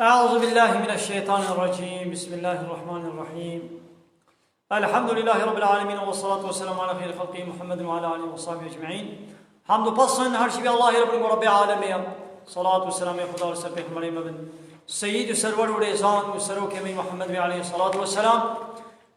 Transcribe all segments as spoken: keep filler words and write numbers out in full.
أعوذ بالله من الشيطان الرجيم. بسم الله الرحمن الرحيم. الحمد لله رب العالمين، والصلاة والسلام على خير خلقه محمد وعلى آله وصحبه أجمعين. Hamd û pes her şey bi Allahê Rabbî û Rabbê alemê ye. Salat û selamê Xuda li ser pêxemberê me bin. Seyyid û serwer û rêzan û serokê me Muhammed Bey aleyhissalatu vesselam.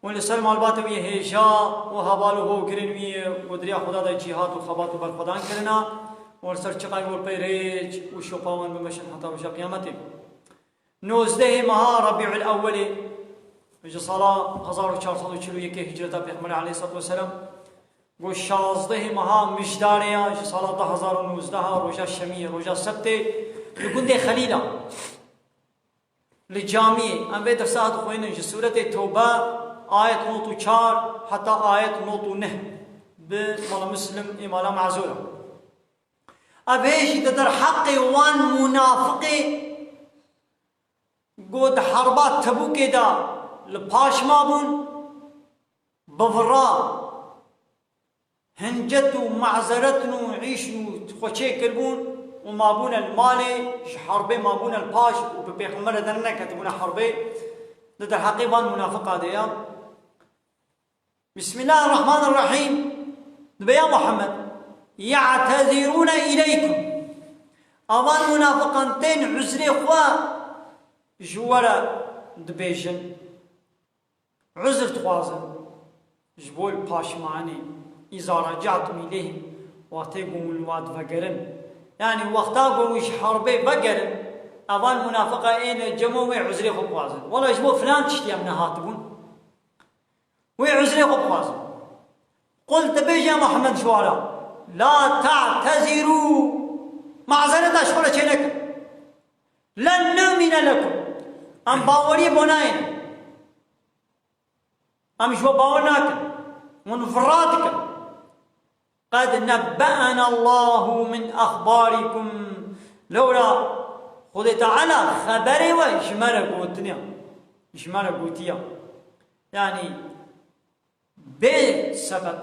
Û li ser malbatê wî hêja û heval û hogirên wî û di riya Xuda de cîhat û xebat û berxwedan kirina û li ser çiqay û pey rêç û şopa wan bimeşin heta roja qiyametê. Nozdehê meha Rebîul Ewwelê ji sala hezar û çar sed û çil û yekê hicreta Pêxemberê aleyhissalatu vesselam, got şazdehê meha Mijdarê ya ji sala du hezar û nozdeh, roja şemiyê, roja sebtê, li gundê Xelîla. Li camiyê, em vê dersa dixwînin ji sûretê Tewbe, ayet nod û çar heta ayet nod û neh, bi mala Muslim ê mala Mezora. Ev hê jî di derheqê wan munafiqê ku di herba Tebûkê de li paş mabûn, bi vira hincet û mezeret û îş û xwe çêkiribûn û mabûne li malê, ji herbê mabûne li paş û bi pêxemberê de neketibûne herbê, di derheqê van munafiqa de ya. Bismillahirrahmanirrahîm. Dibe ya Muhammed, "Ye'tezirûne ileykum." Avan munafiqan tên uzrê xwe ji we re dibêjin. Uzr dixwazin ji bo li paşmanê, îza reca'tum ileyhim, wextê ku hûn li wa divegerin. Yanî wexta ku hûn ji herbê vegerin, evan munafiqa êne cem we wê uzrê xwe bixwazin. Wela ji bo filan tiştî em nehatibûn. Wê uzrê xwe bixwazin. Qul, tu bêje ya Muhammed ji wan re, "La ta'tezirû." Mazereta ji xwe re çênekin. "Len nu'mine lekum." Em baweriyê bo nayên. Em ji we bawer nakin. Hûn vira dikin. "Qed nebbe'ena Allahu min axbarikum." Lewra Xwedê Teala xeberê we ji me re gotiniya. Ji me re gotiya. Yanî bê sebeb,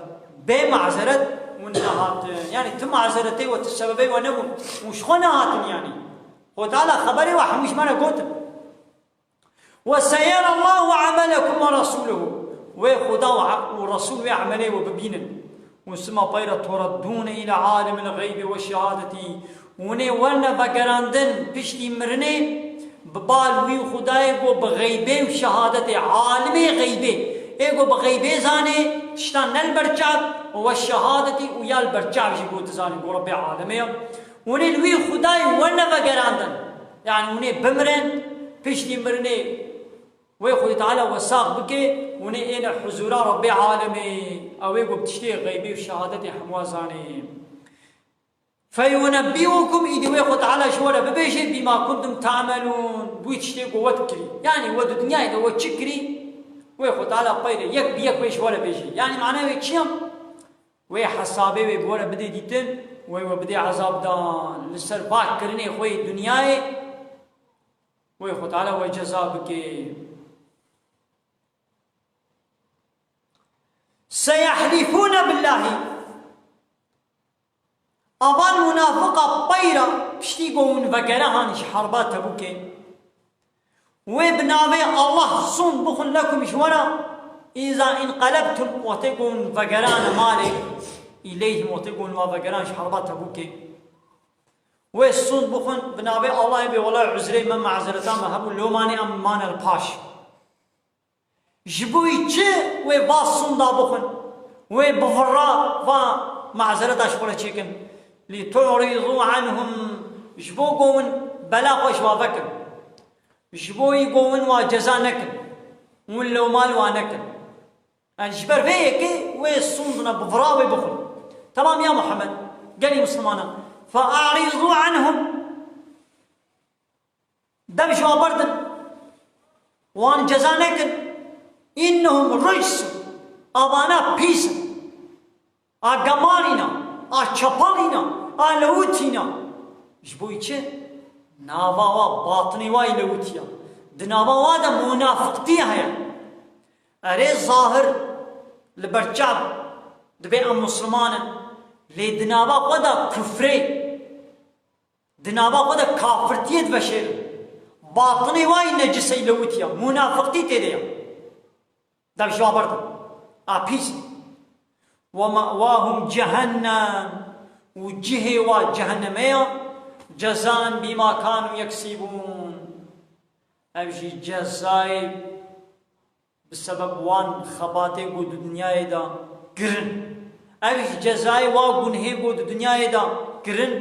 bê mazeret hûn nehatin. Yanî ti mazeretê we, ti sebebê we nebûn. Hûn ji xwe nehatin yanî. Xwedê Teala xeberê we hemû ji me re gotin. "Ve seyera Allahu amelekum ve rasuluhu." Wê Xuda û, û Resul wê emelê we bibînin. Û sima peyre "Tureddûne île alimil xeybî ve şehadetî." Hûnê werne vegerandin piştî mirinê, bi bal wî Xudayê ku bi xeybê û şehadetê, alimê xeybê, ê ku bi xeybê zanê, tiştan ne li ber çav, ve şehadetî, û ya li ber çav jî ku dizanê ku Rebbê alemê ye. Hûnê li wî Xudayê werne vegerandin. Yanî hûnê bimirin, piştî mirinê wê Xwedê Teala we sax bike, hûnê êne huzûra Rebbê alemê. Ew ê ku bi tiştê xeybî û şehadetê hemû zanê. "Feyunebbiukum", îdî wê Xwedê Teala ji we re bibêje, "bîma kuntum ta'melûn", bi wî tiştê ku we dikirî. Yanî we di dinyayê de we çi kirî, wê Xwedê Teala peyre yek bi yek wê ji we re bêje. Yanî manayê wê çi ye? Wê hesabê wê bi we re bidê dîtin, wê we bidê ezabdan. Li ser va kirinê xwe yê dinyayê, wê Xwedê Teala we ceza bike. "Seyehlifûne billahî." Avan munafiqa peyra piştî ku hûn vegere han ji herba Tebûkê. Wê bi navê Allah sûnd bixwin lekum ji we re, îza înqelebtum, wextê ku hûn vegerane malê, îleyhim, wextê ku hûn wa vegeran ji herba Tebûkê. Wê sûnd bixwin bi navê Allahê bê, wela uzrê me, mazereta me hebû, lomanê em mane li paş. Ji bo wî çi wê va sûnda bixwin? Wê bi vira va mazereta ji xwe re çêkin. "Li tu'rîzû anhum", ji bo ku hûn bela xwe ji wa vekin. Ji bo wî ku hûn wa ceza nekin. Hûn lewma li wa nekin. Yanî ji ber vê yekê wê sûndina bi vira wê bixwin. Temam ya Muhammed, gelî Mislimanan. "Fe'rîzû anhum." Dem ji wan berdin. Wan ceza nekin. "Innehum ricsun." Avana pîs in. A gemarîna, a çepalîna, a lewitîna. Ji bo çi? Nava wa, batinê wa yî lewitiya. Di nava wa de munafiqtiye heye. Erê zahir li ber çav dibê em Musliman in. Lê di nava xwe de kufrê, di nava xwe de kafirtiyê diveşêrin. Batinê wa yî necisey lewitiya, munafiqtî tê de ya. Dev ji wa berdin. A pîs. Ve ma'wahum cehennem. Û cihê wa cehenneme ya. Cezaen bîma kanu yeksîbûn. Ev jî cezayê bi sebeb wan xebatê ku di dinyayê de kirin. Ev jî cezayê wa gunhê ku di dinyayê de kirin,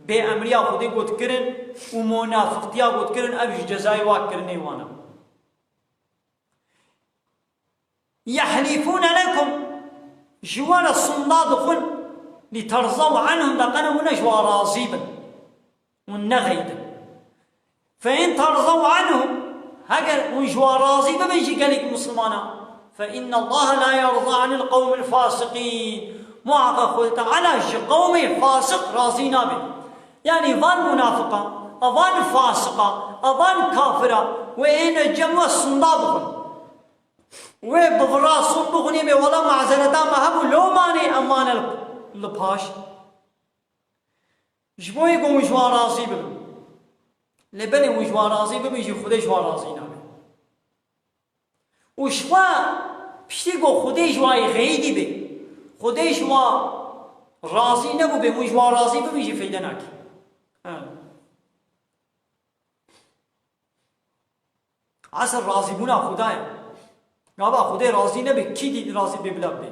bêemriya Xwedê ku dikirin û munafiqtiya ku dikirin, ev jî cezayê wa kirinê wan e. Yehlîfûne lekum, ji we re sunda dixwin, lîterzaw anhum, de qene hûn ji wan razî bin û nexeydin. Fe in terzaw anhum, heger hûn ji wan razî bibin jî gelek Mislimana, fe innallaha la yerza anil qewmil fasiqîn. Muhaqqeq Xwedê Teala ji qewmê fasiq razî nabe. Yanî van munafiqa, a van fasiqa, a van kafira, wê êne cem we sunda bixwin. Wê bivira sund bixwinê bê wela mazereta me hebû, lomanê em mane li, li paş. Ji bo yê ku hûn ji wan razî bibin. Lê belê hûn ji wan razî bibin jî Xwedê ji wan razî nabe. Û ji xwe piştî ku Xwedê ji wan yê xeyîdî bê, Xwedê ji wan razî nebûbê, hûn ji wan razî bibin jî feyde nake. Ha. Esil razîbûna Xwedê ye. Gava Xwedê razî nebe, kî dî razî bê bila bê.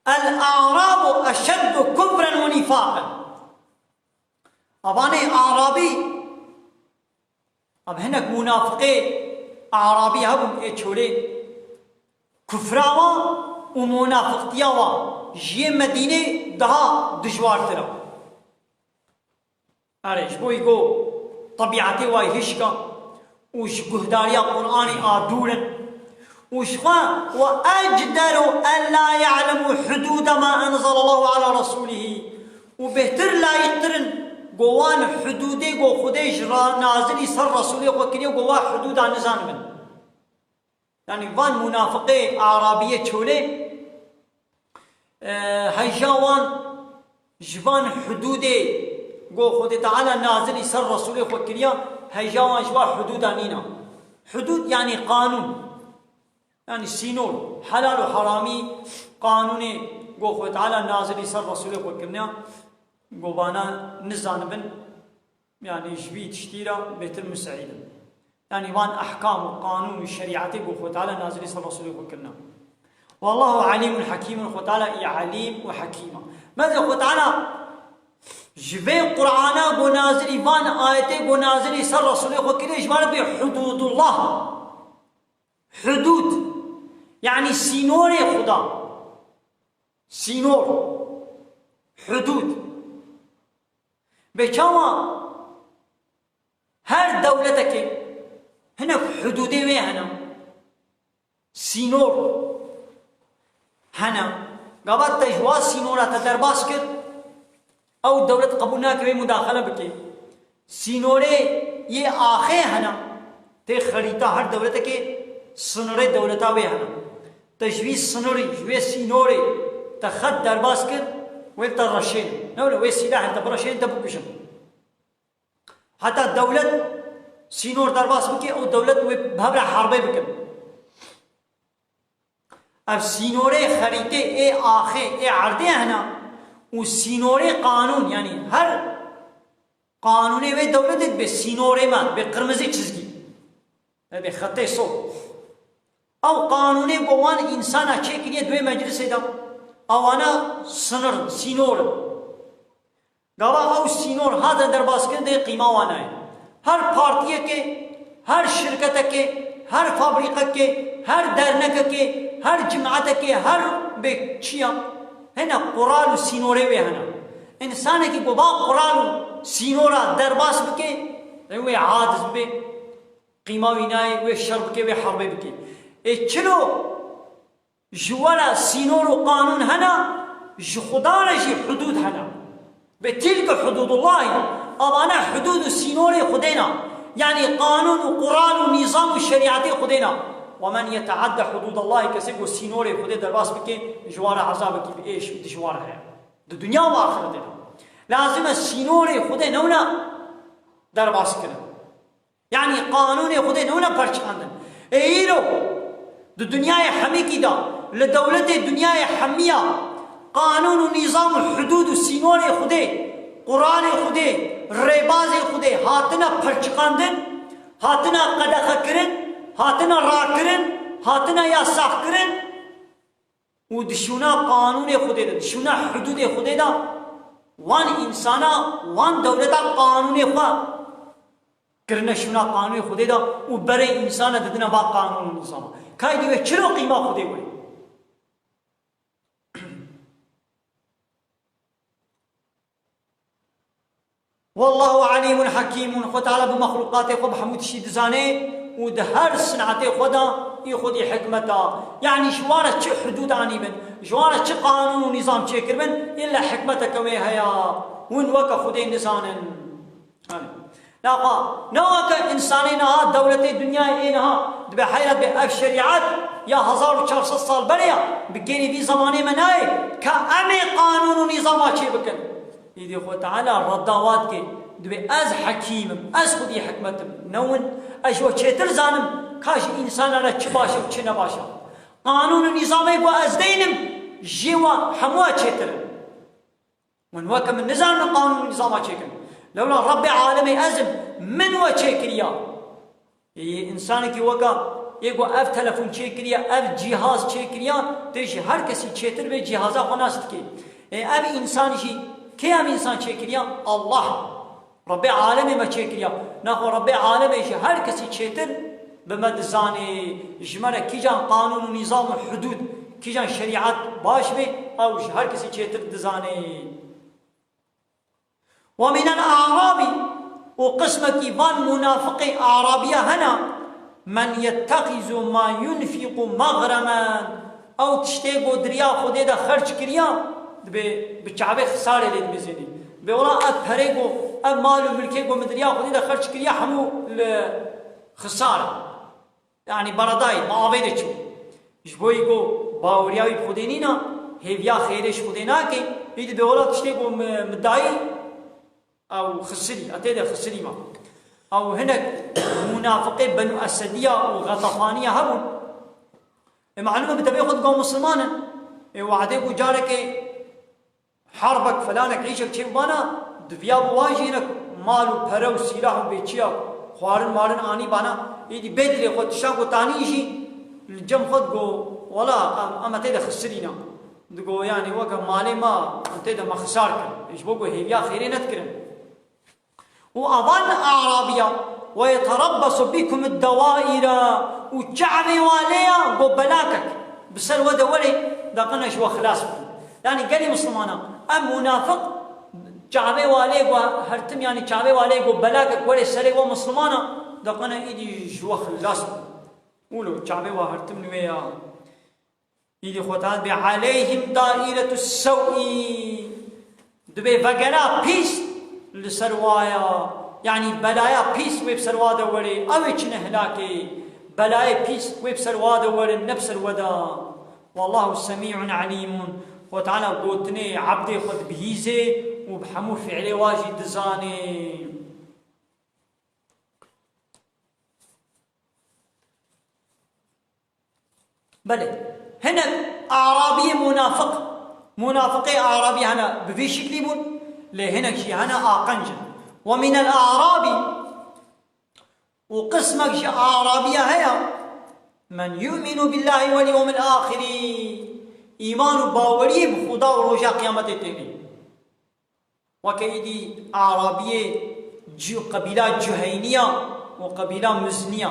El-a'rabu eşeddu kufren ve nifaqen. Avanê Arabî, ev hinek munafiqê Arabî hebûn ê çolê, kufra wan û munafiqtiya wan ji yê Medînê daha dijwartir e. Erê, ji bo yî ku tebîetê wa yî hişk e û ji guhdariya Qur'anê a dûr in û ji xwe, "Ve ecderu en la ya'lemu hudude ma enzelallahu ala rasulihî", û bêhtir layîqtir in ku wan hudûdê ku Xwedê ji ra-, nazilî ser Resûlê xwe kiriye, ku wa hudûda nizanibin. Yanî van munafiqê Arabiyê çolê, e, heyja wan ji van hudûdê ku Xwedê Teala nazilî ser Resûlê xwe kiriya, heyja wan ji van hudûda nîna. Hudûd yanî qanûn. Yanî sînor, helal û heramî qanûnê ku Xwedê Teala nazilî ser Resûlê xwe kirine, ku vana nizanibin. Yanî ji vî tiştî re bêhtir miseîd in. Yanî van ehkam û qanûn û şerîetê ku Xwedê Teala nazilî ser Resûlê xwe kirine. Wallahu alîmun hekîmun, Xwedê Teala î elîm û hekîm e. Meze Xwedê Teala ji vê Qur'ana ku nazilî, van ayetê ku nazilî ser Resûlê xwe kiriye, ji wan re bê hudûdullah. Hudûd. Yanî sînorê Xuda. Sînor. Hudûd. Bê çawa her dewletekê hinek hudûdê wê hene, sînor hene. Gava te ji wa sînora te derbas kir, ew dewlet qebûl nake wê mudaxele bike. Sînorê yê axê hene, tê xerîta her dewletekê sinirê dewleta wê hene. Te ji vî sinirî, ji wê sînorê te xet derbas kir, wê te reşên. Ne wile wê sîlahên te bireşên, te bikujin. Heta dewlet sînor derbas bike û dewlet wê bi hev re herbê bikin. Ev sînorê xerîtê ê axê, ê erdê hene û sînorê qanûn, yanî her qanûnê wê dewletê dibe sînorê me, dibe qirmizî çizgî. Dibe xetê sol. Ew qanûnê ku wan însana çêkiriye di wê meclisê de, ewana sinir in, sînor in. Gava ew sînor hatin derbaskirin dê qîma wan nayê. Her partiyekê, her şirketekê, her fabrîqekê, her dernekekê, her cimetekê, her bê çi ya, hene qural û sînorê wê hene. Însanekî ku va qural û sînora derbas bike, wê aciz bibe, qîma wî nayê, wê şer bike, wê herbê bike. Ê çilo Ji we re sînor û qanûn hene, ji Xuda re jî hudûd hene. Ve tilke hududullahi, evane hudûd û sînorê Xwedê ne. Yanî qanûn û qural û nîzam û şerîetê Xwedê ne. وَمَنْ يَتَعَدَّ حُدُودَ اللّٰهِ, kesê ku sînorê Xwedê derbas bike, ji wan re ezabekî bi êş û dijwar heye. Di dinya û axiretê de. Lazim e sînorê Xwedê newna derbas kirin. Yanî qanûnê Xwedê newna perçiqandin. Ê îro di dinyayê hemîkî de, li dewletê dinyayê hemiya qanûn û nîzam û hudûd û sînorê Xwedê, Quranê Xwedê, rêbazê Xwedê hatine perçiqandin, hatine qedexekirin, hatine rakirin, hatine yasaqkirin û di şûna qanûnê Xwedê de, di şûna hudûdê Xwedê de wan însana, wan dewleta qanûnê xwe kirine şûna qanûnê Xwedê de û berê însana didine va qanûn û nîzama. Kaydî wê çiro qîma Xwedê wê? Wallahu alimun hakimun. Xwe Teala bi mexluqatê xwe bi hemû tiştî dizane û di her sinetê xwe de î xwedî hikmeta. Yanî ji wan re çi hudûd anîbin, ji wan re çi qanûn û nîzam çêkiribin, îlle hikmeteke wê heye. Hûn weke Xwedê nizanin. Naxwe, ne weke însanê niha, dewletê dinyayê ê niha dibe heyret bê, ev şerîet ya hezar û çar sed sal berê ya, bi kêrî vî zemanê me nayê, ka em ê qanûn û nîzama çê bikin. Îdî Xwe Teala redda wa dike, dibê ez hekîm im, ez xwedî hikmet im, ne win, ez ji we çêtir zanim, ka ji însana re çi baş e û çi ne baş e. Qanûn û nîzamê ku ez deynim, ji we hemû çêtir im. Hûn weke min nizanin qanûn û nîzama çêkin. Lewla Rebbê alemê ez im, min we çêkiriya. Ê, însanekî weke yê ku ev telefon çêkiriya, ev cîhaz çêkiriya, tê ji her kesî çêtir bê cîhaza xwe nas dike. Ê, ev însan jî, kê ev însan çêkiriya? Allah. Rebbê alemê me çêkiriya. Naxwe Rebbê alemê ji her kesî çêtir bi me dizanê. Ji me re kîjan qanûn û nîzam û hudûd, kîjan şerîet baş bê, ew ji her kesî çêtir dizanê. وَمِنَ الْأَعْرَابِ, û qismekî van munafiqê Arabiya hene, مَنْ يَتَّخِذُ مَا يُنْفِقُ مَغْرَمًا, ew tiştê ku di riya Xwedê de xerc kiriya, dibê bi çavê xisarê lê dibizênî. Dibê wela ev perê ku, ev mal û milkê ku min di riya Xwedê de xerc kiriya hemû li xisar e. Yanî beredayî, bi avê de çû. Ji bo yî ku baweriya wî bi Xwedê nîna, hêviya xêrê ji Xwedê nake, wî dibê wela tiştê ku mi, mi dayî, ew xisirî, e tê de xisirî ma. Ew hinek munafiqê Benû Esediya û Xetafaniya hebûn. Ê malûm e bi tevê xwe digon Misliman in. Ê wadê ku carekê herbek felanek îşek çê bana, diviya bi wan jî hinek mal û pere û sîlah û bêçiya xwarin marin anî bana, êdî bê dilê xwe tişta ku tanî jî li cem xwe digo, wela em, em tê de xisirîna. Digo, yanî weke malê me, em tê de me xisar kir. Ji bo ku hêviya xêrê nedikirin. Û avan Arabiya, وَيَتَرَبَّصُ بِكُمُ الدَّوَائِرَ, û çavê wa lê ya, go belakek bi ser we de were, daqine ji we xilas bibin. Yanî gelî Mislimana, em munafiq çavê wa lê go her tim, yanî çavê wa lê go belakek were serê we Mislimana, daqine îdî ji we xilas bibin. Wilo çavê wa her tim li wê ya. Îdî Xwedê dibê, عَلَيْهِمْ دَائِرَةُ السَّوْءِ. Dibê vegera pîs li ser wa ya. Yanî belaya pîs wê bi ser wa de were. Ew ê çine hilakê. Belayê pîs wê bi ser wa de were, ne bi ser we de. وَاللّٰهُ سَمِيعٌ عَلِيمٌ. Xwedê Teala gotinê ebdê xwe dibihîzê û bi hemû fiilê wa jî dizanê. Belê. Hinek Arabiyê munafiq, munafiqê Arabî hene bi vî şiklî bûn, lê hinek jî hene aqenc in. وَمِنَ الْأَعْرَابِ, û qismek ji Arabiya heye, مَنْ يُؤْمِنُ بِاللّٰهِ وَالْيَوْمِ الْآخِرِ, îman û baweriyê bi Xuda û roja qiyametê têne. Weke îdî Arabiyê Cü-, qebîla Cuheyniya û qebîla Muzniya.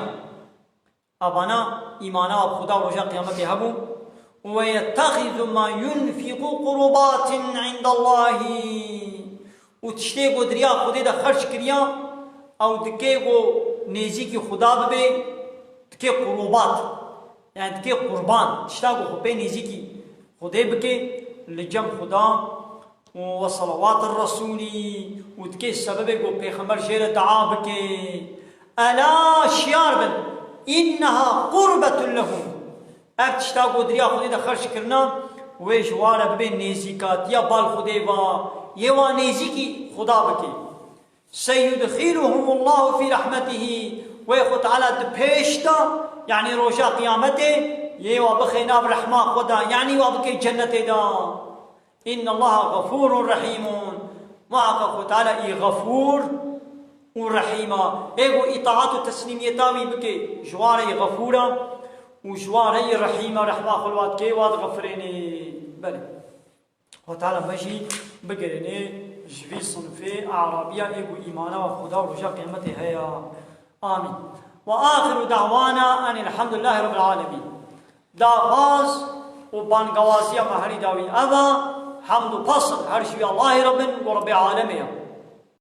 Evana îmana bi Xuda û roja qiyametê hebû. وَيَتَّخِذُ مَا يُنْفِقُ قُرُبَاتٍ عِنْدَ اللّٰهِ. Û tiştê ku di riya Xwedê de xerc kiriya, ew dike ku nêzîkî Xuda bibe, dike qurubat. Yani dike qurban, tişta ku xwe pê nêzîkî Xwedê bike, li cem Xuda û we selawat Resûlî û dike sebebê ku Pêxember jê re dua bike. Ela şiyar bin. إنها قربة لهم. Ev tişta ku di riya Xwedê de xerc kirina, wê ji wan re bibe nêzîkatiya bal Xwedê va, yê wan nêzîkî Xuda bike. سيدخلهم الله في رحمته. Wê Xwe Teala di pêş de, yanî roja Qiyametê, yê wa bixe nav rehma Xwe de, yanî wa bike cennetê de. إن الله غفور رحيم. Muheqeq Xwe Teala î Xefûr û Rehîm a. Ê ku îtaat û teslîmiyeta wî bike, ji wan re î Xefûr a û ji wan re î Rehîm a, rehma xwe li wa dike, wa dixefirênê. Belê. Xwe Teala me jî bigirênê ji vî sinfê Arabiya ê ku îmana wa Xuda û roja Qiyametê heye. Amîn. وآخر دعوانا أن الحمد لله رب العالمين. Daxwaz û bangewaziya me herî dawî ev e, hemd û pesl her ji wî Allahê re bin û Rebbê alemê ye.